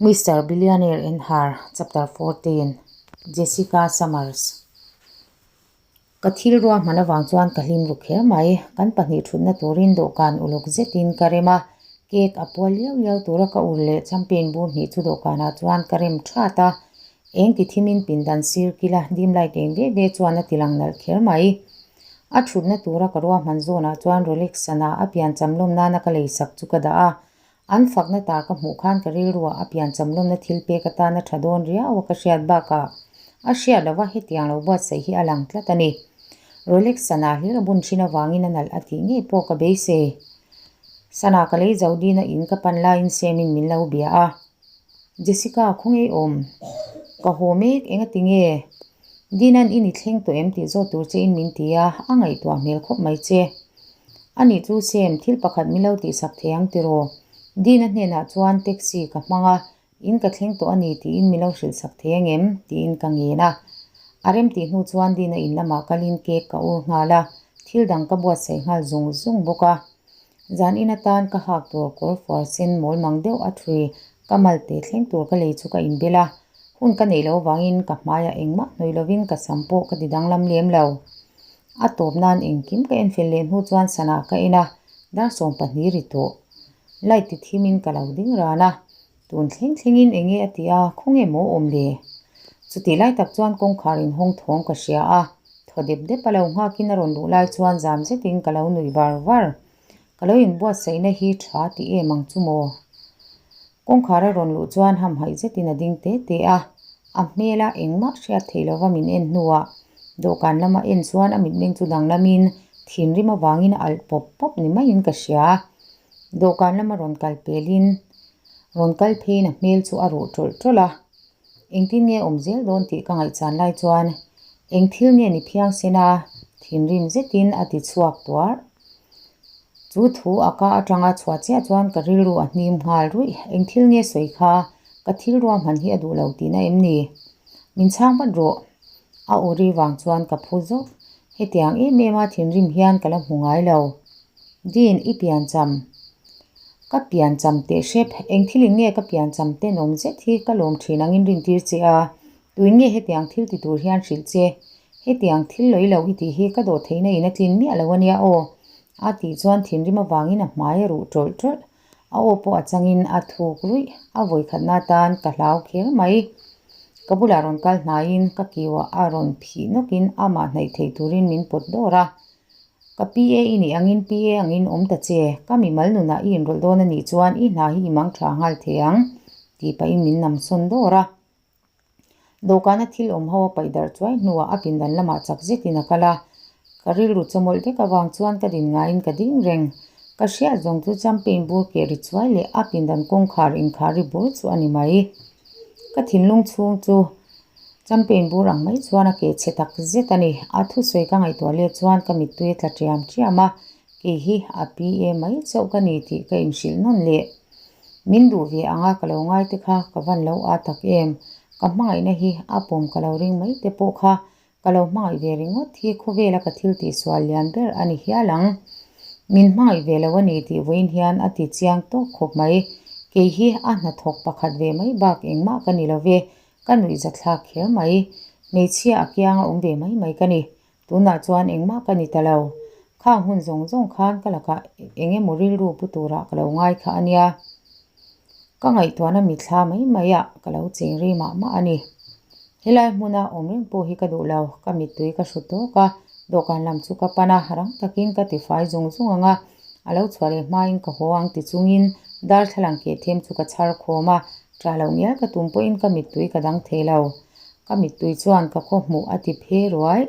Mister Billionaire in Her, Chapter 14, Jessica Summers Ka thil ruahman avang chuan ka hlim ru kher mai. Kan pahnih thutna turin dawhkan uluk zetin ka rem a, cake a pual liau liau tura ka ur leh champagne bur hnih chu dawhkanah chuan ka rem that a. Eng ti thimin pindan sir kila dim light eng ve ve chuan a ti lang nalh kher mai. A thutna tura ka ruahman zawnah chuan Rolex sana a piancham lawm nana ka leisak chu ka dah a. An fakna tar ka hmuh khan ka rilruah a piancham lawmna thil pek atana tha dawn riau a ka hriat bakah a hriat lova hetiang lo buatsaih hi a lang tlat a ni. Rolex sana hlir a bun thin avangin a nalh a tih ngei pawh ka beisei. Sana ka lei zo dina in ka pan laiin Semin min lo bia a. Jessica khawnge i awm? Ka haw mek engati nge? Dinan i ni thleng tawh em tih zawt tur che in min ti a, a ngaihtuah hmel khawp mai che. Ani chu Sam, thil pakhat min lo tihsak thei ang tiraw? Dina hnenah chuan taxi ka hmang a, in ka thleng tawh a ni tiin min lo hrilhsak thei angem? tiin ka ngen a. A rem tih hnu chuan Dina in lamah kalin cake ka ur nghal a, thil dang ka buatsaih nghal zung zung bawk a. Zan in atan ka hak tur kawr fuar sen mawl mang deuh a thui ka mal te thleng tur ka lei chu ka inbel a, hun ka neih loh avangin ka hmaiah engmah hnawih lovin ka sam pawh ka ti danglam lem lo. A tawp nan engkim ka en fel leh hnu chuan sana ka en a, dar 12 ri tawh. Light ti thimin ka lo ding ran a, tun thleng thlengin enge a ti a, khawnge maw awm le? Chutih lai tak chuan kawngkhar inhawng thawm ka hria a, thaw dep dep a lo nghakin a rawn luh lai chuan zam zetin ka lo nuih var var. Ka lo inbuatsaihna hi tha ti em ang chu maw? Kawngkhar a rawn luh chuan hamhaih zetin a ding te te a, a hmela engmah hriat theih lova min en hnuah dawhkan lama en chuan a mitmeng chu danglamin thinrim avangin a alh pawp pawp ni maiin ka hria. Dawhkan lama rawn kal pelin rawn kal pheiin a hmel chu a ruh tawlh tawlh a, engtin nge awm zel dawn tih ka ngaihchan lai chuan eng thil nge ni phiang sena thinrim zetin a ti chhuak tuarh. Chu thu a ka atanga chhuah chiah chuan ka rilru a hnim nghal ruih. Eng thil nge sawi kha? Ka thil ruahman hi a duh lo tihna em ni? Min chhang vat rawh. A aw ri vang chuan ka phu zawk. Hetiang em em a thinrim hian ka la hmu ngai lo. Dean, i piancham. Ka piancham teh hrep. Eng thilin nge ka piancham tenawm zet hi ka lawm thin angin rintir che a. Tuin nge hetiang thil ti tur hian hrilh che? Hetiang thil lawih lo i tih hi ka dawh theihna in a tlin miah lo a nia aw. A tih chuan thinrim avangin a hmai a ruh tawlh tawlh. A aw pawh a changin a thuk ruih. A vawikhatna atan ka hlau kher mai. Ka bulah rawn kal hnaiin ka kiuah a rawn phih nawkin amah hnaih theih turin min pawt dawr a. Ka PA i nih angin PA angin awm ta che. Ka mimal nunah i inrawlh dawn a nih chuan i hna hi i mang tha nghal thei ang tih pahin min namsawn dawr a. Dawhkana thil awm ho a paih darh chuai hnuah a pindan lamah chak zetin a kal a, ka rilru chawmawlh vek avang chuan ka din ngaiin ka ding reng. Ka hriat zawng chu champagne bur keh ri chuai leh a pindan kawngkhar inkhar ri bur chu a ni mai. Ka thinlung chhung chu champagne bur ang mai chuan a keh chhe tak zet a ni. A thusawi ka ngaihtuah let chuan ka mittui a tla ṭiam ṭiam a, Kei hi a PA mai chauh ka ni tih ka inhrilh nawn leh. Min duh ve anga ka lo ngai te kha ka van lo a tak em. Ka hmangaihna hi a pawm ka lo ring mai te pawh kha ka lo hmangaih ve ringawt hi khawvela ka thil tihsual lian ber a ni hial ang. Min hmangaih ve lo a ni tih vawiin hian a ti chiang tawk khawp mai. Kei hi a hnathawk pakhat ve mai bak engmah ka ni lo ve, ka nuihzathlak kher mai. Hmeichhia a kianga awm ve mai mai ka ni. Tunah chuan engmah ka ni ta lo. Khang hun zawng zawng khan ka lakah eng emaw rilru pu turah ka lo ngai kha a nia. Ka ngaihtuahna mithla mai maiah ka lo cheng ri mah mah a ni. Helai hmuna awm reng pawh hi ka duh lo. Ka mittui ka hru tawk a, dawhkan lam chu ka pan a, rang takin ka tifai zung zung ang a, a lo chhuah leh hmain ka haw ang ti chungin darthlalang keh them chu ka chhar khawm a, ṭah loh ngial ka tum pawhin ka mittui ka dang thei lo. Ka mittui chuan ka khaw hmuh a ti phe ruai.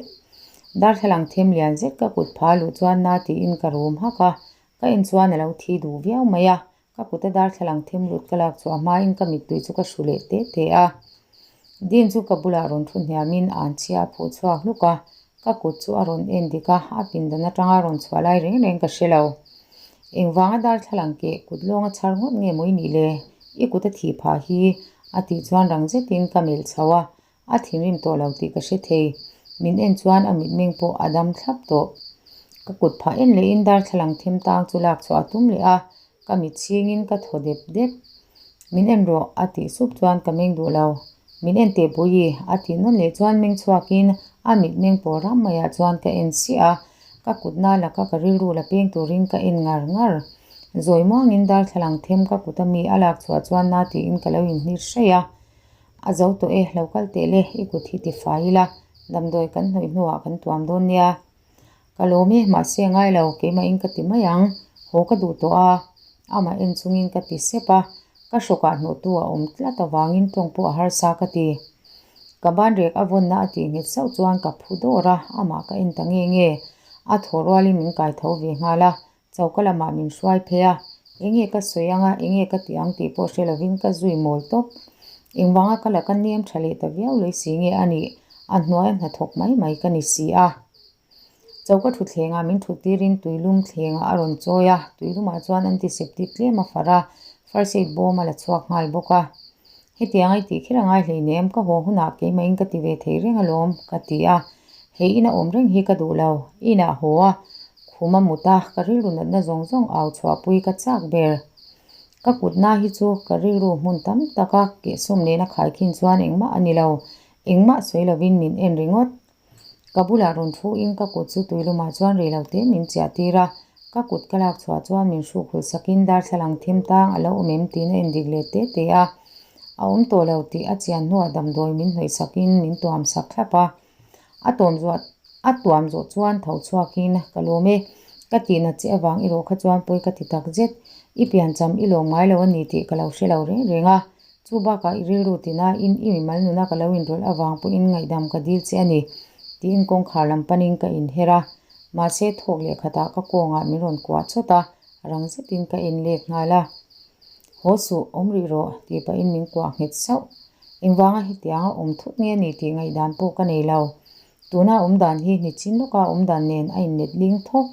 Darthlalang them lian zet ka kut pha luh chuan na tiin ka rum hak a, ka en chuan a lo thi duh viau mai a, ka kuta darthlalang them lut ka lak chhuah hmain ka mittui chu ka hru leh te te a. Dean chu ka bulah rawn thu hniamin an chhia a phuh chhuak hluk a, ka kut chu a rawn en dik a, a pindan atanga rawn chhuah lai reng reng ka hre lo. Engvanga darthlalang keh kut lawnga chhar ngawt nge maw i nih le? I kut a thih phah hi a tih chuan rang zetin ka melh chho a, a thinrim tawh lo tih ka hre thei. Min en chuan a mitmeng pawh a dam thlap tawh. Ka kut phah en lehin darthlalang them tang chu lak chhuah a tum leh a, ka mit chhingin ka thaw dep dep. Min en rawh, a tih sup chuan ka meng duh lo. Min en teh Puii, a tih nawn leh chuan meng chhuakin a mitmeng pawh ram maiah chuan ka en siah a, ka kutna laka ka rilru la peng turin ka en ngar ngar. Zawi muangin darthlalang them ka kut ami a lak chhuah chuan na tiin ka lo inhnir hraih a. A zo tawh e, lo kal teh le, i kut hi ti fai ila, damdawi kan hnawih hnuah kan tuam dawn nia. Ka lawm e, mahse a ngai lo, keimahin ka ti mai ang, haw ka duh tawh a, amah en chungin ka ti sep a, ka hrawkah hnawhtu a awm tlat avangin tawng pawh a harsa ka ti. Ka banrek a vawnna a tih nghet sauh chuan ka phu dawr a, amah ka en ta nge nge, a thaw rualin min kai tho ve nghal a, Choka lamah min hruai phei a, enge ka sawi anga enge ka tih ang tih pawh hre lovin ka zui mawl tawp. Engvanga ka laka nem tha leh ta viau lei si nge a nih, a hnuaia hnathawk mai mai ka ni si a. Choka thutthlengah min thut tirin tuilum thlengah a rawn chawi a, tuilumah chuan antiseptic tlem a far a, first aid bawm a la chhuak nghal bawk a. Hetiang ai tih kher a ngai hleinem, ka haw hunah keimahin ka ti ve thei reng alawm, ka ti a. Hei ina awm reng hi ka duh lo, inah haw a, khum a mut a, ka rilru natna zawng zawng au chhuahpui ka chak ber. Ka kutna hi chu ka rilru hmun tam taka kehsawm nena khaikhin chuan engmah a ni lo, engmah sawi lovin min en ringawt. Ka bulah rawn thu in ka kut chu tuilumah chuan rei lo te min chiah tir a, ka kut ka lak chhuah chuan min hruk hulh sakin darthlalang thim tang a lo awm em tiin a endik leh te te a. A awm tawh lo tih a chian hnuah damdawi min hnawih sakin min tuam sak thlap a. A tuam zawh a tuam zawh chuan tho chhuakin ka lawm e, ka tihna che avang erawh kha chuan pawi ka ti tak zet, i piancham i lawm ngai lo a ni tih ka lo hre lo reng reng a. Chu bakah i rilru tinain i mimal nuna ka lo inrawlh avang pawhin ngaihdam ka dil che a ni, tiin kawngkhar lam panin ka inher a. Mahse, thawk leh khatah ka kawngah min rawn kuah chawt a, rang zetin ka en let nghal a. Haw suh, awm rih rawh, tih pahin min kuah nghet sauh. Engvanga hetianga awm thut nge a ni tih ngaihdan pawh ka nei lo. Tuna awm dan hi nichin lawka awm dan nen a inlet ling thawk.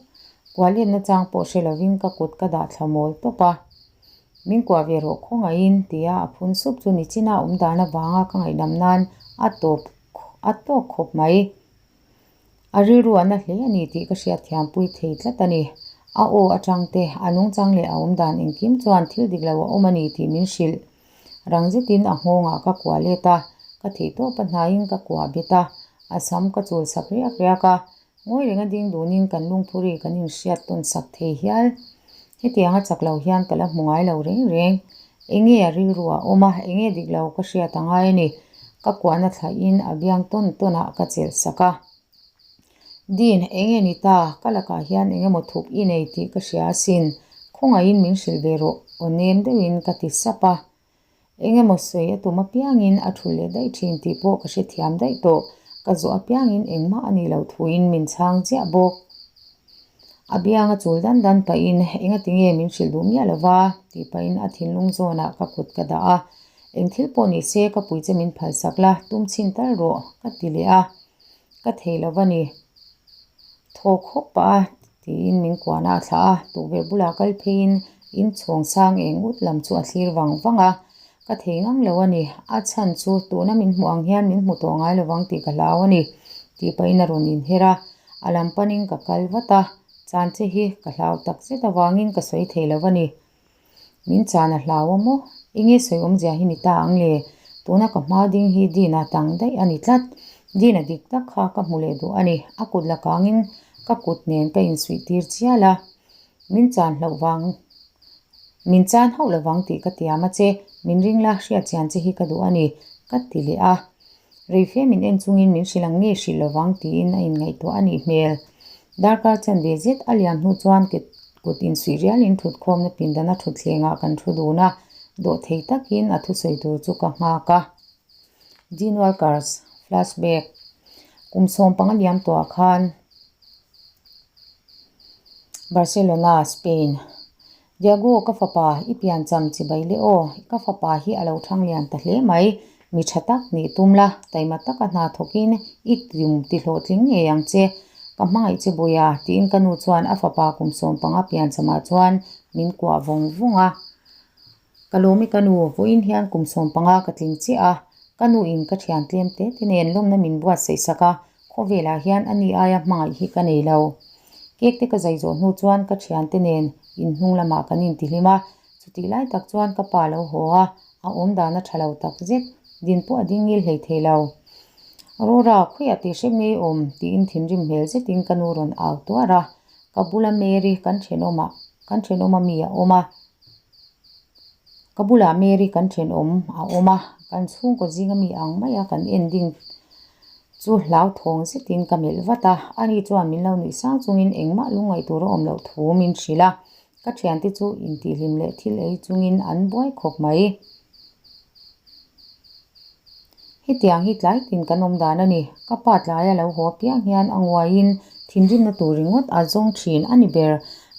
Kuah letna chang pawh hre lovin ka kut ka dah thla mawl tawp a. Min kuah ve rawh khawngaihin tia a phun sup chu nichina awm dan avanga ka ngaihdam nan a tawp a tawk khawp mai. A rilru a na hle a ni tih ka hriatthiampui thei tlat a ni. A aw atang te, a nungchang leh a awm dan engkim chuan thil dik lo a awm a ni tih min hrilh. Rang zetin a nghawngah ka kuah let a, ka theihtawp a hnaiin ka kuah bet a, a sam ka chul sak riak riak a, Ngawi renga ding dunin kan lungphuri kan inhriat tawn sak thei hial. Hetianga chak lo hian ka la hmu ngai lo reng reng. Enge a rilru a awm a, enge dik lo ka hriat a ngai a ni. Ka kuahna thlahin a biang tawn tawnah ka chelh sak a. Dean, enge ni ta? Ka lakah hian engemaw thup i nei tih ka hria asin. Khawngaihin min hrilh ve rawh, aw nem deuhin ka ti sap a. Eng emaw sawi a tum apiangin a thu leh daih thin tih pawh ka hrethiam daih tawh. Ka zawh apiangin engmah a nih loh thuin min chhang chiah bawk. A biang a chul dan dan pahin engati nge min hrilh duh miah lova tih pahin a thinlung zawnah ka kut ka dah a. Eng thil pawh ni se ka pui che min phalsak la, tum chhin tal rawh ka ti leh a. Ka thei lova ni. Thaw khawp pah a tiin min kuahna a thlah a, tukverh bulah kal pheiin inchhawng sang eng ut lam chu a thlir vang vang a, ka thei ngang lo a ni, a chhan chu tuna min hmuh ang hian min hmu tawh ngai lovang tih ka hlau a ni tih pahin a rawn inher a, a lam panin ka kal vat a, chan che hi ka hlau tak zet avangin ka sawi thei lo a ni. Min chan a hlau a maw? Enge sawi awmzia hi ni ta ang le? Tuna ka hma ding hi Dina tang daih a ni tlat. Dina dik tak kha ka hmu leh duh a ni. A kut la kangin ka kut nen ka insuih tir chial a. Min chan hlauh vang, min chan hauh lo vang tih ka tiam a che. Min ring la, hriat chian che hi ka duh a ni, ka ti leh a. Reife min en chungin min hrilh ang nge hrilh lo vang tiin a inngaihtuah a nih hmel. Darkar chanve zet a liam hnu chuan ke kut insuih rialin thutkhawmna pindana thutthlengah kan thu dun a, dawhthei takin a thusawi tur chu ka nghak a. Dean Walker's Flashback Kum 15 liam tawhah khan Barcelona, Spain Diego, ka fapa, i piancham chibai le aw, ka fapa hi a lo thang lian ta hle mai, mi tha tak nih tum la, taima taka hna thawkin i tum ti hlawhtling ngei ang che, ka hmangaih che Buia, tiin ka nu chuan a fapa kum 15 pianchamah chuan min kuah vawng vawng a. Ka lawm i ka nu, vawiin hian kum 15 ka tling chiah a, ka nu in ka thian tlem te te nen lawmna min buatsaih sak a, khawvelah hian a ni aia hmangaih hi ka nei lo. Cake te ka zai zawh hnu chuan ka thiante nen in hnung lamah kan intihlim a, chutih lai tak chuan ka pa lo haw a, A awm dan a tha lo tak zet, din pawh a ding ngil hlei thei lo. Rora, khawiah tih hrep ngei awm? tiin thinrim hmel zetin ka nu rawn au tuar a. Ka bula Mary kan thenawmah kan thenawma mi a awm a. Ka bulah Mary kan thenawm a awm a, kan chhungkaw zinga mi ang maia kan en ding chu hlauthawng zetin ka melh vat a. Ani chuan min lo nuih sang chungin engmah lungngaih tur a awm loh thu min hrilh a. Ka thiante chu intihhlim leh thil ei chungin an buai khawp mai. Hetiang hi tlai tin kan awm dan a ni. Ka pa tlaia lo haw apiang hian a nguaiin thinrimna tur ringawt a zawng thin a ni ber.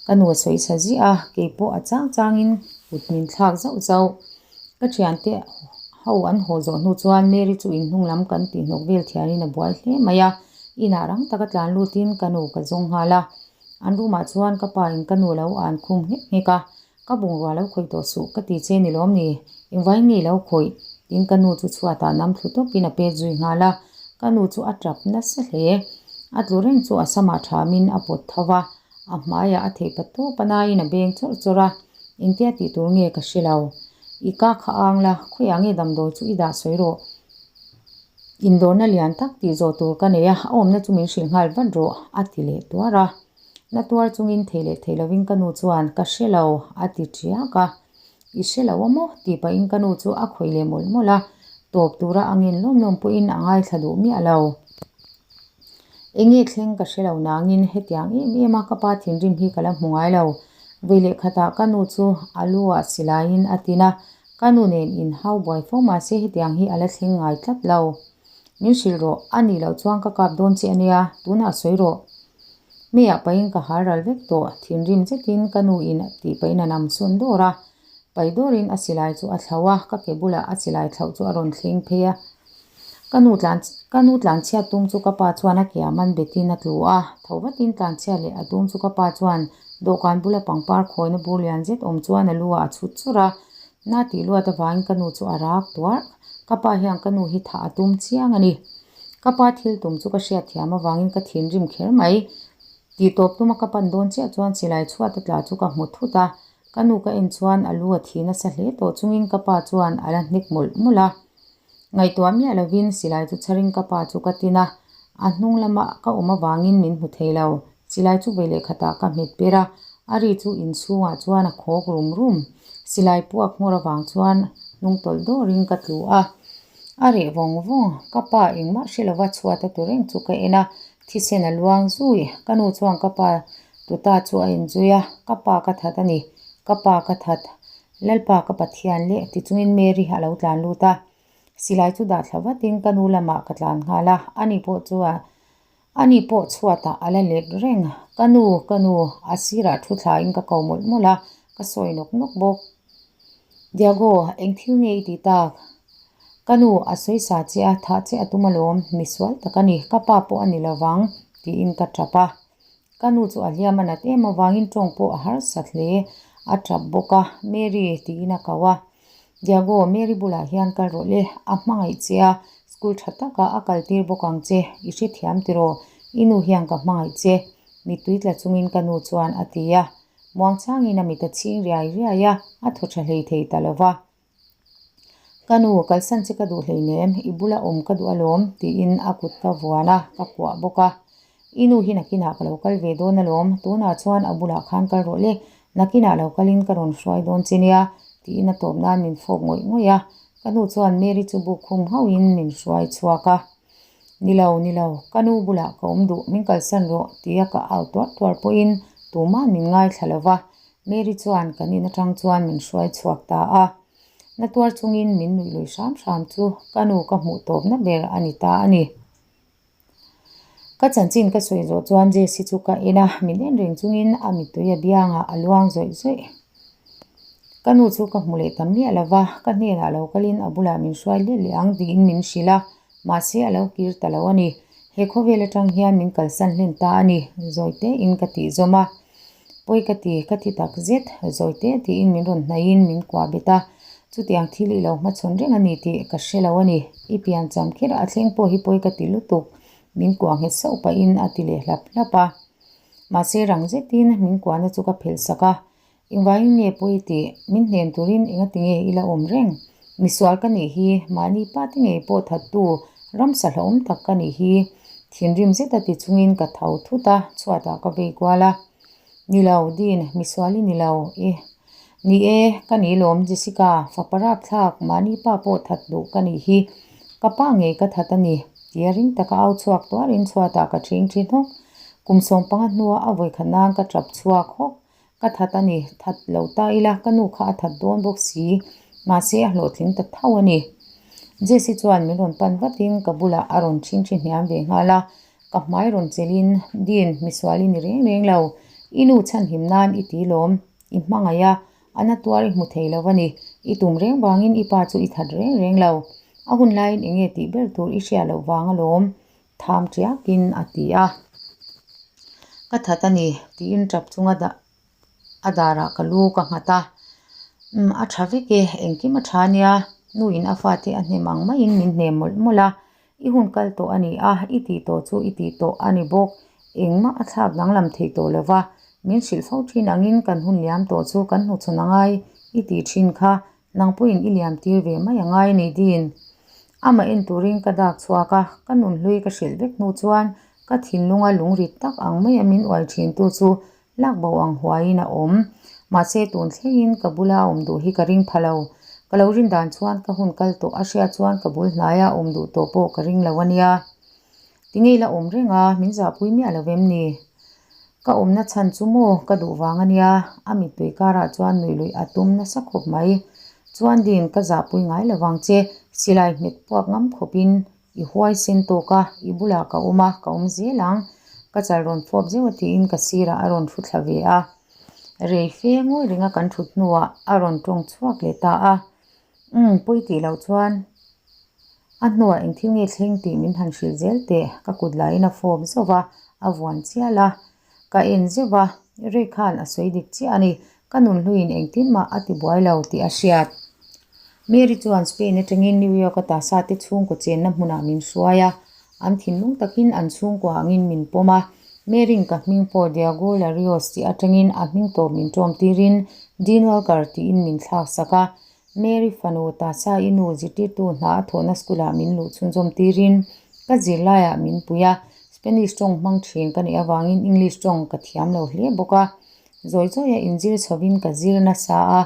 Ka nu a sawi sa ziah a, kei pawh a chang changin kut min thlak zauh zauh. Ka thiante ho an haw zawh hnu chuan Mary chu inhnung lam kan tihhnawk vel thianin a buai hle mai a. Inah rang taka tlan lutin ka nu ka zawng nghal a. An room ah chuan ka pa in ka nu lo an khum nghek nghek a, Ka bungrua lo khawih tawh suh ka ti che ni lawm ni? Engvai nge lo khawih? Tiin ka nu chu chhuat ah nam thlu tawp in a pet zui nghal a, ka nu chu a tap nasa hle. A tlu reng chu a samah tham in a pawt tho va, a hmai ah a theih pa tawp a naiin a beng chawrh chawrh a, engtia tih tur nge ka hre lo. I ka kha ang la, khawiah nge damdawi chu i dah sawi rawh. Indawrna lian tak tih zawh tur ka nei a, a awmna chu min hrilh nghal vat rawh, a ti leh tuar a. Na tuar chungin thei leh thei lovin ka nu chuan, Ka hre lo, a ti tiak a. I hre lo a maw? tih pahin ka nu chu a khawih leh mawlh mawlh a, tawp tura a ngin lawm lawm pawhin a ngaithla duh miah lo. Enge thleng ka hre lo nangin hetiang em em a ka pa thinrim hi ka la hmu ngai lo. Vui leh khatah ka nu chu a lu ah silaiin a tin a, Ka nu nen in hau buai fo mahse hetiang hi a la thleng ngai tlat lo. Min hrilh rawh, a nih loh chuan ka kap dawn che ania, tunah sawi rawh. Meiah pahin ka hal ral vek tawh, thinrim zetin ka nu in tih pahin a nam sawn dawr a. Pai dawrin a silai chu a thlauh a, ka ke bulah a silai thlauh chu a rawn thleng phei a. Ka nu tlan ka nu tlanchhiat tum chu ka pa chuan a ke a man betin a tlu a, tho vatin tlanchhiat leh a tum chu ka pa chuan dawhkan bula pangpar khawina bur lian zet awm chuan a lu ah a chhut churh a, na tih luat avangin ka nu chu a rak tuarh. Ka pa hian ka nu hi thah a tum chiang a ni. Ka pa thil tum chu ka hriatthiam avangin ka thinrim kher mai. Tih tawp tuma ka pan dawn chiah chuan silai chhuat a tla chu ka hmu thut a, ka nu ka en chuan a lu a thi nasa hle tawh chungin ka pa chuan a la hnek mawlh mawlh a. Ngaihtuah miah lovin silai chu chharin ka pa chu ka tin a, a hnung lama ka awm avangin min hmu thei lo. Silai chu vei leh khatah ka hmet per a, a ri chu inchhungah chuan a khawk rum rum. Silai puak hmawr avang chuan hnung tawlh dawrin ka tlu a, a reh vawng vawng. Ka pa engmah hre lova chhuat a tu reng chu ka en a, thisen a luang zui. Ka nu chuan ka pa tuta chu a inzui a, ka pa ka that a ni, ka pa ka that. Lalpa ka Pathian leh ti chungin Mary a lo tlan lut a, silai chu dah thla vatin ka nu lamah ka tlan nghal a, ani pawh chu a ani pawh chhuatah a la let reng. Ka nu, ka nu, a sirah thu thlain ka ko mawlh mawlh a, ka sawi nawk nawk bawk. Diago, eng thil nge i tih tak? Ka nu, a sawi sa che a, thah che a tum alawm, misual tak a ni, ka pa pawh a ni lovang, tiin ka tap a. Ka nu chu a hliam a nat em avangin tawng pawh a harsat hle. A tap bawk a, Mary tiin a ko a. Diago, Mary bulah hian kal rawh le, a hmangaih che a, school tha takah a kal tir bawk ang che, i hrethiam tiraw, i nu hian ka hmangaih che, mittui tla chungin ka nu chuan a ti a. Muangchangin a mit a chhing riai riai a, a thaw tha hlei thei ta lo va. Ka nu, kalsan che ka duh hleinem, i bula awm ka duh alawm, tiin a kut ka vuan a, ka kuah bawk a. I nu hi nakinah ka lo kal ve dawn alawm, tunah chuan a bulah khan kal rawh le, nakinah lo kalin ka rawn hruai dawn che nia, tiin a tawp nan min fawp ngawih ngawih a. Ka nu chuan Mary chu buk khum hauhin min hruai chhuak a. Ni lo, ni lo, ka nu bulah ka awm duh, min kalsan rawh, tia ka au tuar tuar pawhin tumah min ngaithla lo va, Mary chuan kan in atang chuan min hruai chhuak ta a. Na tuar chungin min nuih lui hram hram chu ka nu ka hmuh tawpna ber a ni ta a ni. Ka chanchin ka sawi zawh chuan Jessy chu ka en a, min en reng chungin a mittui a biangah a luang zawih zawih. Ka nu chu ka hmu leh ta miah lo va, ka hnenah lo kalin a bulah min hruai let leh ang tiin min hrilh a, mahse a lo kir ta lo a ni. He khawvel atang hian min kalsan hlen ta a ni, zawi tein ka tih zawm a. Pawi ka ti, ka ti tak zet, zawi te tiin min rawn hnaihin min kuah bet a, chutiang thil i lo hmachhawn reng a ni tih ka hre lo a ni, i pian cham kher a thleng pawh hi pawi ka ti lutuk, min kuah nghet sauh pahin a ti leh hlap hlap a. Mahse rang zetin min kuahna chu ka phelh sak a, engvangin nge pawi tih min hnen turin engati nge i la awm reng? Misual ka nih hi, mahni pa te ngei pawh thattu ramsa hlauhawm tak ka nih hi. Thinrim zeta ti chungin ka tho thut a, chhuatah ka vei kual a. Ni lo, Dean, misual i ni lo, i. Ni e, ka ni lawm Jessica, fapa rapthlak, mahni pa pawh that duh ka nih hi. Ka pa ngei ka that a ni, tia ring taka au chhuak tuarin chhuatah ka ṭhing ṭhin hawk. Kum sawmpanga hnua a vawikhat nan ka ṭap chhuak hawk. Ka that a ni, that lo ta ila ka nu kha a that dawn bawk si, mahse a hlawhtling ta tho a ni. Jesse chuan min rawn pan vatin ka bulah a rawn ṭhing ṭhi hniam ve nghal a, ka hmai rawn chelhin, Dean, misual i ni reng reng lo, i nu chhanhim nan i ti lawm, i hmangaih a, a na tuar i hmu thei lo a ni, i tum reng vangin i pa chu i that reng reng lo, a hun laiin eng nge tih ber tur i hriat loh vang alawm, Tham tiakin a ti a. Ka that a ni tiin tap chunga dah a darah ka lu ka nghat a. Umm a tha vek e, engkim a tha ania, nuin a fate a hnem ang maiin min hnem mawlh mawlh a. I hun kal tawh a ni a, i tih tawh chu i tih tawh a ni bawk. Engmah a thlak danglam theih tawh lo va, min hrilh fo thin angin kan hun liam tawh chu kan hnuchhawn a ngai i tih thin kha Nang pawhin i liam tir ve mai a ngai ni Dean. Amah en turin ka dak chhuak a, ka nunhlui ka hrilh vek hnu chuan ka thinlunga lungrit tak ang maia min uai thintu chu lak bo ang huaiin a awm. Mahse tun thlengin ka bula a awm duh hi ka ring pha lo. Ka lo rin dan chuan ka hun kal tawh a hriat chuan ka bul hnaia awm duh tawh pawh ka ring lo a nia. Tinge ila awm reng a, min zahpui miah lo vem ni? Ka awmna chhan chu maw ka duh vang a nia, a mittui karah chuan nuih luih a tum nasa khawp mai. Chuan Dean, ka zahpui ngai lo vang che, silai hmet puak ngam khawpin i huai sen tawk a, i bulah ka awm a, ka awm zel ang. Ka chal rawn fawp zeuh a tiin ka sirah a rawn thu thla ve a. Rei fe ngawi renga kan thut hnuah a rawn tawng chhuak leh ta a. Umm, pawi tih loh chuan a hnuah eng thil nge thleng tih min han hrilh zel teh, ka kut laiin a fawp zauh va, a vuan chial a, ka en zeuh va, Ray khan a sawi dik chiah a ni, ka nunhluiin engtin mah a ti buai lo tih a hriat. Mary chuan Spain atangin New York a tasa te chhungkaw chenna hmunah min hruai a, an thinlung takin an chhungkua angin min pawm a, Mary'n ka hming pawh Diego Larios tih atangin a hming tawp min ṭawm tirin Dean Walker tiin min thlak sak a, Mary fanu Tasa i nu zirtirtu hna a thawhna school ah min luh chhunzawm tirin ka zirlaiah min pui a, Spanish tawng hmang thin ka nih avangin English tawng ka thiam lo hle bawk a, zawi zawia inzir chhovin ka zir nasa a,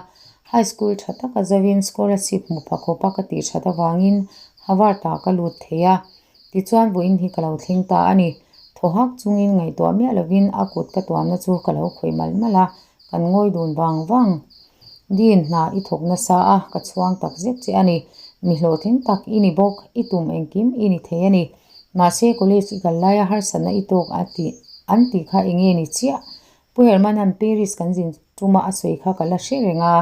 high school tha taka zovin scholarship hmu pha khawpa ka tih that avangin Harvard ah ka lut thei a, tichuan vawiin hi ka lo thleng ta a ni. Thaw hak chungin ngaihtuah miah lovin a kut ka tuamna chu ka lo khawih malh malh a, kan ngawi dun vang vang. Dean hna i thawk nasa a, ka chhuang tak zet che a ni. Mi hlawhtling tak i ni bawk, i tum engkim i ni thei a ni. Mahse college i kal laia harsatna i tawk a tih an tih kha eng nge ni chiah? Pu Herman-a'n Paris kan zin tuma a sawi kha ka la hre reng a,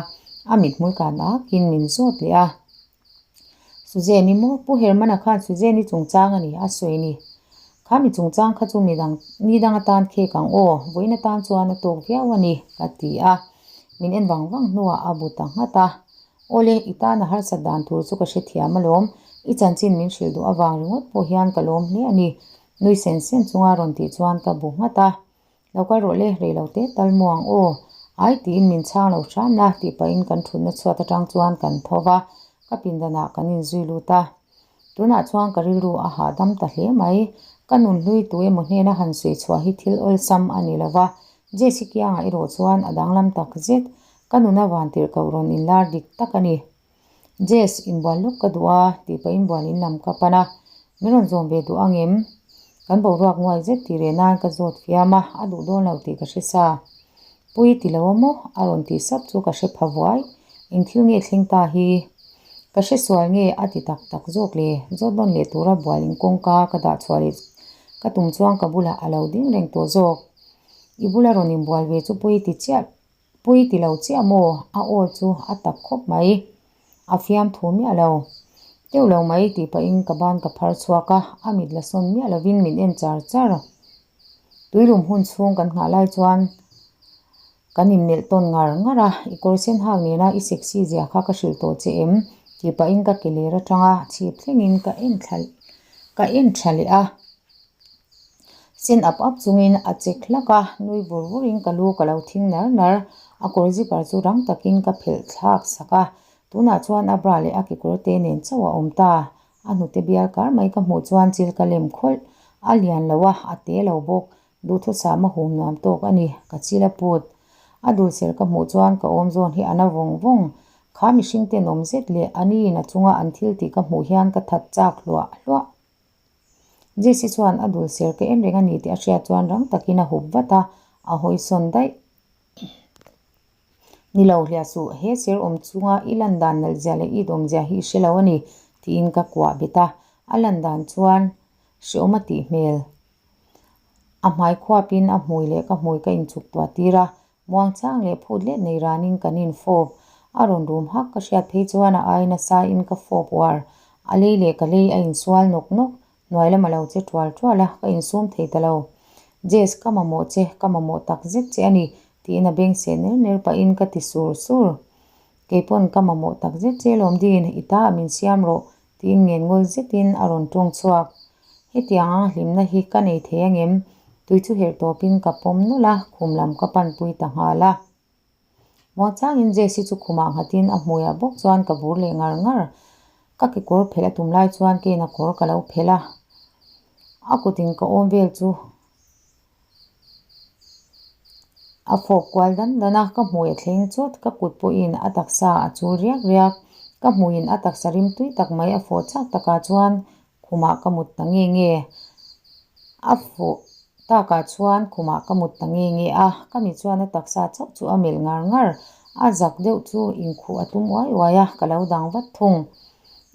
a mithmul kan akin min zawt leh a. Suzanne-i maw? Pu Herman-a khan Suzanne-i chungchang a ni a sawi ni. Kha mi chungchang kha chu midang ni dang atan khek ang aw, vawiin atan chuan a tawk viau a ni, ka ti a. Min en vang vang hnuah a bu ta nghat a. Awle, i tana harsat dan tur chu ka hrethiam alawm. I chanchin min hrilh duh avang ringawt pawh hian ka lawm hle a ni, nui sen sen chunga rawn tih chuan ka bu nghat a. Lo kal rawh le, rei lo te tal mu ang aw. Ai tiin min chhang lo hram la tih pahin kan thutna chhuat atang chuan kan tho va, ka pindanah kan inzui lut a. Tunah chuan ka rilru a hahdam ta hle mai. Ka nunhlui tu emaw hnena han sawi chhuah hi thil awlsam a ni lo va, Jesse kiangah erawh chuan a danglam tak zet. Ka nuna vantirhkoh rawn inlar dik tak a ni. Jess, inbual lawk ka duh a, tih pahin bual in lam ka pan a. Min rawn zawm ve duh ang em? Kan boruak nguai zet tih reh nan ka zawt fiam a, a duh dawn lo tih ka hre sa. Pui ti lo a maw? A rawn tih sap chu ka hre pha vuai. Eng thil nge thleng ta hi? Ka hre sual nge a ti tak tak zawk le? Zawt nawn leh tura bual in kawngka ka dah chhuah leh ka tum chuan ka bulah a lo ding reng tawh zawk. I bula rawn inbual ve chu pui ti chiah Pui ti lo chiah maw? A aw chu a tak khawp mai. A fiam thu miah lo. Teuh lo mai tih pahin ka ban ka phar chhuak a, a mit la sawn miah lovin min en char char. Tuilum hun chhung kan nghah lai chuan kan inmelh tawn ngar ngar a, I kawr sen hak nena i sexy zia kha ka hrilh tawh che em? tih pahin ka ke ler atanga chhip thlengin ka en thla ka en tha leh a. Sen ap ap chungin a chek hlak a, nui vur vurin ka lu ka lo thing nar nar. A kawr zipper chu rang takin ka phelh thlak sak a. Tunah chuan a bra leh a kekawr te nen chauh a awm ta. A hnute bial kar mai ka hmuh chuan chil ka lem khawlh. A lian lo a, a te lo bawk. Duhthusam a hum nuam tawk a ni, ka chil a put. A dul ser ka hmuh chuan ka awm zawn hi a na vawng vawng. Kha mihring tenawm zet leh a niin a chunga an thil tih ka hmuh hian ka that chak hluah hluah. Jesse chuan a dul ser ka en reng a ni tih a hriat chuan rang takin a hup vat a, a hawi sawn daih. Ni lo hliah suh, he ser awm chunga i lan dan nalh zia leh i dawm zia hi i hre lo a ni, tiin ka kuah bet a. A lan dan chuan hreawm a tih hmel. A hmai khuapin a hmui leh ka hmui ka inchuk tuah tir a, muangchang leh phut let nei ranin kan infawp. A rawn rum hak ka hriat phei chuan a ai nasain ka fawp uar. A lei leh ka lei a insual nawk nawk, hnuai lam a lo che tual tual a, ka insum thei ta lo. Jess, ka mamawh che, ka mamawh tak zet che a ni, tiin a beng seh ner ner pahin ka ti sur sur. Keipawn ka mamawh tak zet che lawm Dean, i ta min siam rawh, tiin ngenngul zetin a rawn tawng chhuak. Hetiang a hlimna hi ka nei thei angem? Tui chu herh tawpin ka pawm nawlh a, khum lam ka panpui ta nghal a. Muangchangin Jesse chu khumah nghatin a hmuiah bawk chuan ka bur leh ngar ngar. Ka kekawr phelh a tum lai chuan keina kawr ka lo phelh a, a kutin ka awm vel chu A fawp kual dan dan a, ka hmui a thleng chawt, ka kut pawhin a taksa a chul riak riak. Ka hmuiin a taksa rim tui tak mai a fawh chak takah chuan khumah ka mut ta nge nge. A fawh takah chuan khumah ka mut ta nge nge a, ka mi chuan a taksa chauh chu a melh ngar ngar. A zak deuh chu inkhuh a tum uai uai a, ka lo dang vat thung.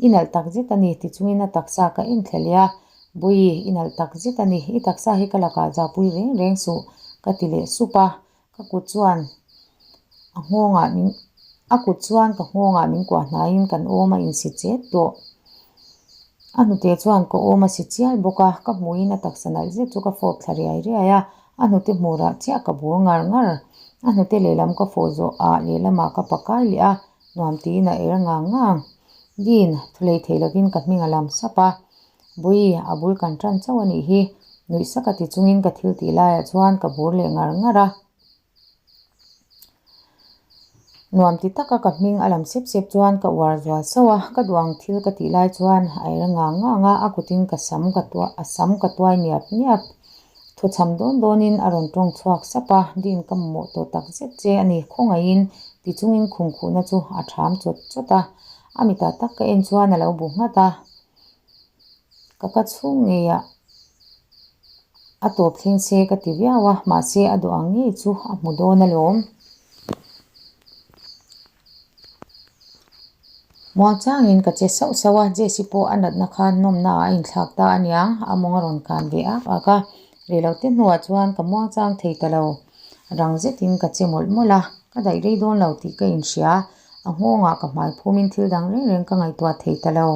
I nalh tak zet a ni tichungin a taksa ka enthla leh a, Bawi, i nalh tak zet a ni, i taksa hi ka lakah zahpui reng reng suh, ka ti leh sup a, ka kut chuan a nghawngah min a kut chuan ka nghawngah min kuah hnaiin kan awm a insi chet tawh. A hnute chuan ka awm a si chial bawk a, ka hmuhin a taksa nalh zet chu ka fawp thla riai riai a, a hnute hmurah chiah ka bur ngar ngar. A hnute lehlam ka fawh zawh ah lehlamah ka pakai leh a, nuam tiin a er ngang ngang. Dean, thulei thei lovin ka hming a lam sap a. Bawi, a bul kan tan chauh a nih hi, nuih sak a ti chungin ka thil tih laiah chuan ka bur leh ngar ngar a. Nuam ti taka ka hming a lam sep sep chuan ka uar zual sauh a, ka duh ang thil ka tih lai chuan a er ngang ngang a, a kutin ka sam ka tuah a sam ka tuai niap niap. Thawchham dawn dawnin a rawn tawng chhuak sap a, Dean ka mamawh tawh tak zet che a ni, khawngaihin ti chungin khum khuhna chu a ṭham chawt chawt a, a mitah tak ka en chuan a lo bu nghat a. Ka ka chhung ngeiah a tawp thleng se ka ti viau a, mahse a duh ang ngei chu a hmu dawn alawm. Muangchangin ka che sauh sauh a, Jesse pawh a natna kha nawmna ah a inthlak ta aniang, a mawng a rawn kan ve ak ak a, reilote hnuah chuan ka muangchang thei ta lo. Rang zetin ka che mawlh mawlh a, ka daih rei dawn lo tih ka inhria, a nghawngah ka hmai phumin thil dang reng reng ka ngaihtuah thei ta lo.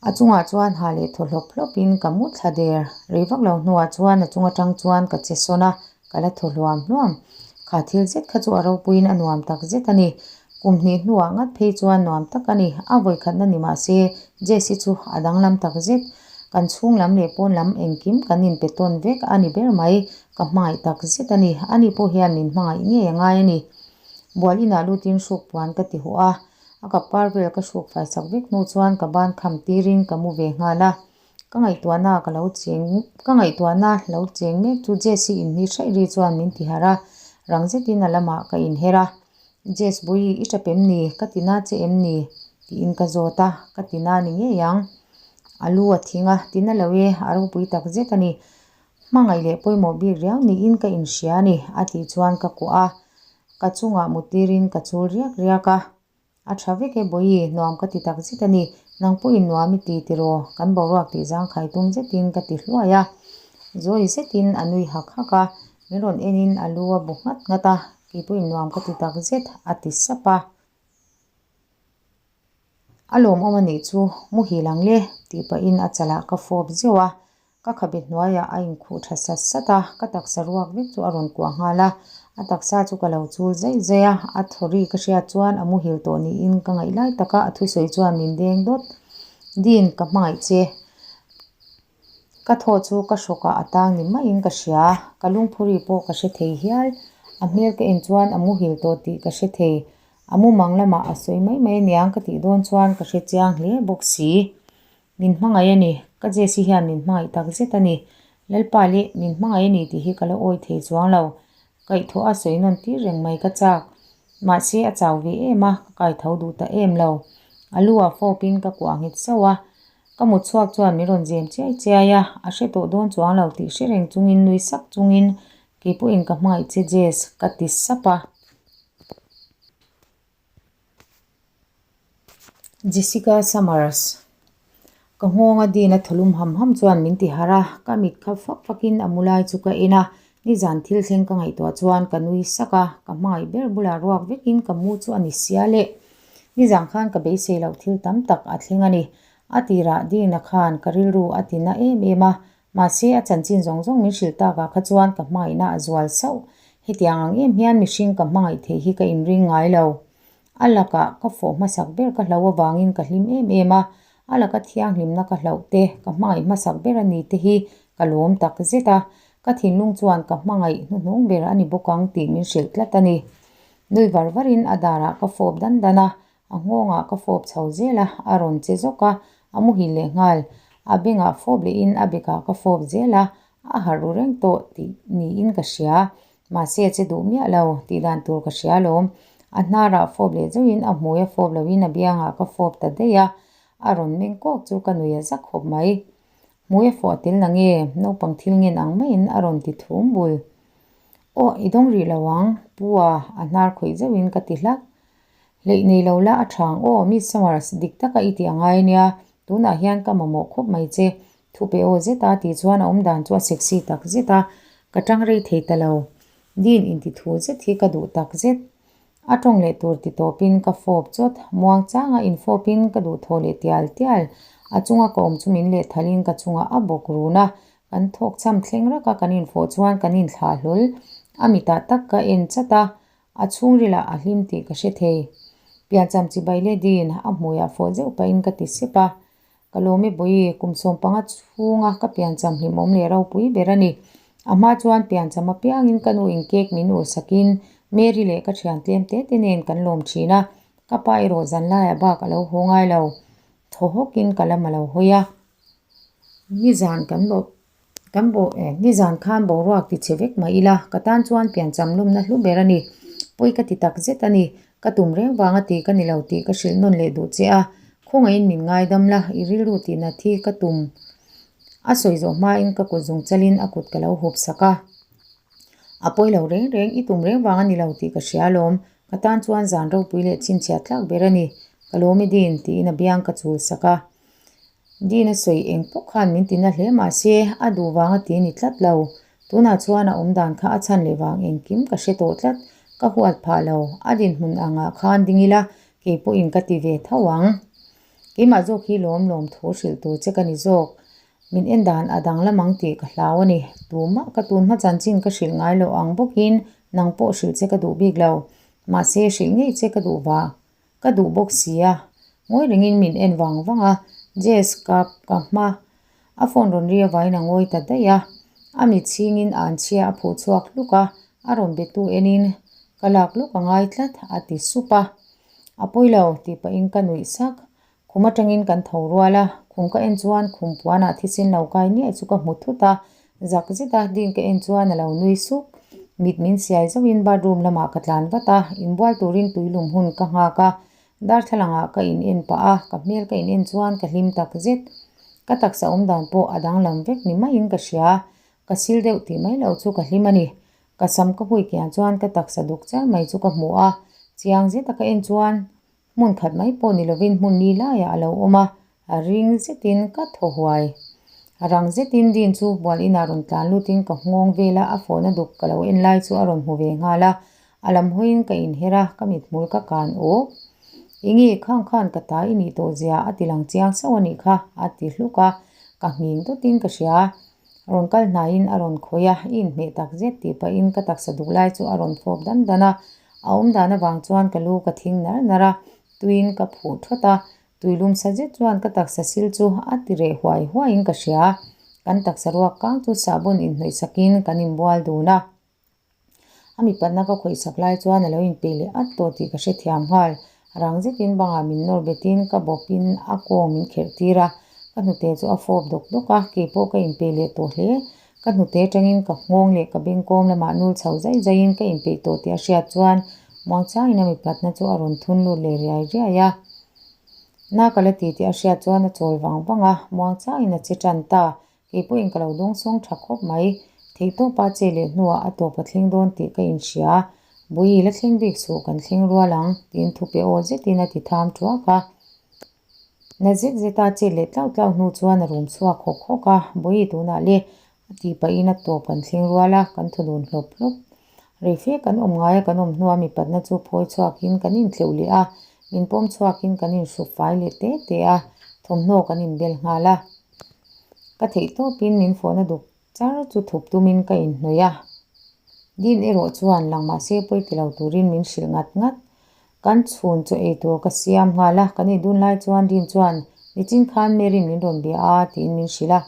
A chungah chuan ha leh thaw hlawp hlawpin ka mu thla der. Rei vak lo hnuah chuan a chung atang chuan ka che sawn a, ka la thaw hluam hluam. Kha thil zet kha chu a ropuiin a nuam tak zet a ni. Kum hnih hnuah ngat phei chuan nuam tak a ni. A vawikhatna ni mah se, Jess-i chu a danglam tak zet. Kan chhung lam leh pawn lam engkim kan inpe tawn vek a ni ber mai. Ka hmangaih tak zet a ni. Ani pawh hian min hmangaih ngei a ngai a ni. Bual inah lutin hruk puan ka ti huh a. A kap par vel ka hruk fai sak vek hnu chuan ka ban kham tirin ka mu ve nghal a, ka ngaihtuahna ka lo cheng ka ngaihtuahna lo cheng mek chu Jess-i inhni hraih ri chuan min ti harh a, rang zetin a lamah ka inher a, Jess Bawi i tap em ni? Ka ti na che em ni? tiin ka zawt a, ka ti na ni ngei ang. A lu a thing a, ti na lo e, a ropui tak zet a ni. Hmangaih leh pawimawh bik riau niin ka inhria a ni, a tih chuan ka kuah a. Ka chungah mutirin ka chul riak riak a. A tha vek e Bawi, nuam ka ti tak zet a ni. Nang pawhin nuam i ti tiraw? Kan boruak tih zangkhai tum zetin ka ti hluai a. Zawi zetin a nui hak hak a, min rawn enin a lu a bu nghat nghat a, kei pawhin nuam ka ti tak zet, a ti sap a. A lawmawm a nih chu, muhil ang le, tih pahin a chalah ka fawp zeuh a. Ka khabe hnuaiah a inkhuh tha sat sat a, ka taksa ruak vek chu a rawn kuah nghal a. A taksa chu ka lo chul zaih zaih a, a thaw ri ka hriat chuan a muhil tawh niin ka ngaih lai taka a thusawi chuan min deng dawt. Dean, ka hmangaih che. Ka thaw chu ka hrawkah a tang ni maiin ka hria, ka lungphuri pawh ka hre thei hial. A hmel ka en chuan a muhil tawh tih ka hre thei. A mumang lamah a sawi mai mai aniang ka tih dawn chuan ka hre chiang hle bawk si. Min hmangaih a ni, ka Jessie hian min hmangaih tak zet a ni. Lalpa leh min hmangaih a ni tih hi ka la awi thei chuang lo. Kaihthawh a sawi nawn tir reng mai ka chak. Mahse a chau ve em a, ka kaitho duh ta em lo. A lu ah fawpin ka kuah nghet sauh a. Ka mut chhuak chuan min rawn zem chiai chiai a, a hre tawh dawn chuang lo tih hre reng chungin nui sak chungin kei pawhin ka hmangaih che Jess ka ti sap a. Jessica Summers Ka nghawnga din a tholum ham ham chuan min ti harh a, ka mit kha fak fakin a mu lai chu ka en a, nizan thil thleng ka ngaihtuah chuan ka nui sak a, ka hmangaih ber bulah ruak vekin ka mu chu a ni sia le. Nizan khan ka beisei loh thil tam tak a thleng a ni. A tirah Dina khan ka rilru a ti na em em a, Mahse, a chanchin zawng zawng min hrilh takah kha chuan ka hmangaihna a zual sauh. Hetiang ang em hian mihring ka hmangaih theih hi ka inring ngai lo. A lakah ka fawh hmasak ber ka hlauh avangin ka hlim em em a, a laka thianghlimna ka hlauh te, ka hmangaih hmasak ber a ni te hi ka lawm tak zet a. Ka thinlung chuan ka hmangaih hnuhnung ber a ni bawk ang tih min hrilh tlat a ni. Nui var varin a darah ka fawp dan dan a, A nghawngah ka fawp chho zel a, a rawn che zawk a, a muhil leh nghal. A bengah fawp lehin a bekah ka fawp zel a, a harh ru reng tawh tih niin ka hria. Mahse a che duh miah lo, tih dan tur ka hria alawm. A hnarah fawp leh zauhin a hmui a fawp lohin a biangah ka fawp ta daih a, a rawn meng kawk chu ka nui a zak khawp mai. Hmui a fawh tel na nge? Naupang thil ngen ang maiin a rawn ti thum bul. Aw, i dawng rih lo ang, Pu a, a hnar khawih zauhin ka ti hlak. Hleih nei lo la a tha ang aw, Miss Summers, dik taka i tih a ngai ania, tunah hian ka mamawh khawp mai che, thu pe aw zeta tih chuan a awmdan chu a sexy tak zet a, ka tang rei thei ta lo. Dean inti thu zet hi ka duh tak zet. A tawng leh tur ti tawpin ka fawp chawt, muang changa infawpin ka duh thaw leh tial tial. A chunga ka awm chu min leh thalin ka chungah a bawk run a, kan thawk cham thleng raka kan infawh chuan kan inthlah hlawl. A mitah tak ka en chat a, A chhungrilah a hlim tih ka hre thei. Piancham chibai leh din a hmuiah fawh zeuh pahin ka ti sep a. Ka lawm e Bawi, kum 15 chhunga ka piancham hlimawm leh ropui ber a ni. A hma chuan piancham apiangin ka nu in cake min urhsakin Mary leh ka thian tlem te te nen kan lawm thin a, ka pa erawh zan laiah bak a lo haw ngai lo. Thaw hawkin ka lam a lo hawi a. Nizan kan lawm Kan bo e, nizan khan boruak ti chhe vek mah ila, ka tan chuan piancham lawmna hlu ber a ni. Pawi ka ti tak zet a ni. Ka tum reng vanga ti ka ni lo tih ka hrilh nawn leh duh che a. Khawngaihin min ngaidam la, i rilru tih nat hi ka tum. A sawi zawh hmain ka kut zung chalin a kut ka lo hup sak a. A pawi lo reng reng, i tum reng vang a ni lo tih ka hria alawm. Ka tan chuan zan ropui leh chhinchhiah tlak ber a ni. Ka lawm i din, tiin a biang ka chul sak a. Dina sawi eng pawh khan min ti na hle mahse a duh vang a ti ni tlat lo. Tunah chuan a awm dan kha a chhan leh vang engkim ka hre tawh tlat. Ka huat phah lo. A dinhmun angah khan ding ila kei pawhin ka ti ve tho ang. Keimah zawk hi lawm lawm thu hrilh tur che ka ni zawk. Min en dan a danglam ang tih ka hlau a ni. Tumah ka tun hma chanchin ka hrilh ngai loh ang bawkin nang pawh hrilh che ka duh bik lo. Mahse hrilh ngei che ka duh vang. Ka duh bawk si a, ngawi rengin min en vang vang a, Jess ka ka hma a phone rawn ri avain a ngawi ta daih a, a mit chhingin a anchhia a phuh chhuak hluk a, a rawn be tu enin ka lak lawk a ngai tlat a ti sup a, a pawi lo tih pahin ka nuih sak, khum atangin kan tho rual a, khum ka en chuan khum puanah thisen lo kai niaih chu ka hmu thut a, Zak zet a ding ka en chuan a lo nui sup. Mit min siai zauhin bathroom lamah ka tlan vat a, inbual turin tuilum hun ka nghak a. Darthlalang ah ka in en pah a, ka hmel ka in en chuan ka hlim tak zet. Ka taksa awm dan pawh a danglam vek ni maiin ka hria. Ka sil deuh tih mai loh chu ka hlim a ni. Ka sam ka hui kian chuan ka taksa duk char mai chu ka hmu a, chiang zet a ka en chuan Hmun khat mai pawh ni lovin hmun ni laiah a lo awm a, a ring zetin ka thaw huai. A rang zetin Dean chu bual inah rawn tlan lutin ka nghawng vel a, a fawhna duk ka lo en lai chu a rawn hmu ve nghal a. A lam hawiin ka inher a, ka mithmul ka kan awk. Enge khang khan ka ta i nih tawh zia a ti lang chiang sauh a nih kha, a ti hluk a, ka nghing dawtin ka hria. Rawn kal hnaiin a rawn khawih a, i inhmeh tak zet tih pahin ka taksa duk lai chu a rawn fawp dan dan a. A awm dan avang chuan ka lu ka thing nar nar a, tuiin ka phuh thawt a, tui lum sa zet chuan ka taksa sil chu a ti reh huai huaiin ka hria. Kan taksa ruak kang chu sahbawn inhnawih sakin kan inbual dun a. A mipatna ka khawihsak lai chuan a lo inpeih leh at tawh tih ka hrethiam nghal. Rang zetin bangah min nawr betin ka bawpin a kawng min kherh tir a, ka hnute chu a fawp dawk dawk a, keipawh ka inpeih leh tawh hle. Ka hnute atangin ka nghawng leh ka bengkawm lamah nul chho zai zaiin ka inpeih tawh tih a hriat chuan muangchangin a mipatna chu a rawn thun lut leh riai riai a. Na ka la ti tih a hriat chuan a chawl vang vang a, muangchangin a che tan ta. Kei pawhin ka lo dawngsawng tha khawp mai. Theihtawpa che leh hnuah a tawp a thleng dawn tih ka inhria. Bui la thleng bik suh kan thleng rual ang, tiin thupe aw zetin a ti tham thuak a. Na zet zeta chet leh tlauh tlauh hnu chuan a rum chhuak hawk hawk a, Bui tunah le a tih pahin a tawp kan thleng rual a, kan thaw dun hlawp hlawp. Rei fe kan awm ngai a kan awm hnua mipatna chu phawi chhuakin kan intleuh leh a, min pawm chhuakin kan inhrup fai leh te te a, thawmhnaw kan inbel nghal a. Ka theih tawpin min fawhna duk char chu thup tumin ka inhnawih a. Din erawh chuan lang mahse pawi ti lo turin min hrilh ngat ngat. Kan chhun chaw ei tur ka siam nghal a, kan ei dun lai chuan Din chuan nichin khan Mary'n min rawn bia a tiin min hrilh a.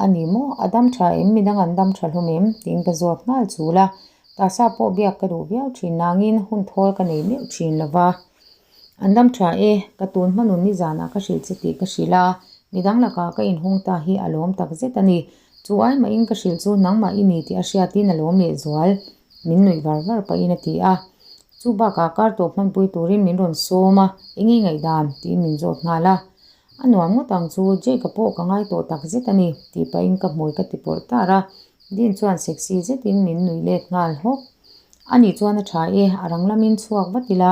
A ni maw? A dam tha em? Midang an dam tha hlawm em? tiin ka zawt nghal chul a. Tasa pawh biak ka duh viau thin nangin hun thawl ka nei meuh thin lo va. An dam tha e, ka tun hmanun nizanah ka hrilh che tih ka hrilh a, midang lakah ka inhawng ta hi a lawm tak zet a ni. Chu ai mahin ka hrilh chu nangmah i ni tih a hriatin a lawm lehzual, min nuih var var pahin a ti a. Chu bakah kar tawp hmanpui turin min rawn sawm a, enge ngaihdan? tiin min zawt nghal a. A nuam ngawt ang chu, Jake-a pawh ka ngai tawh tak zet a ni, tih pahin ka hmui ka ti pawrh tar a. Din chuan sexy zetin min nuih let nghal hawk. A nih chuan a tha e, a rang lamin chhuak vat ila.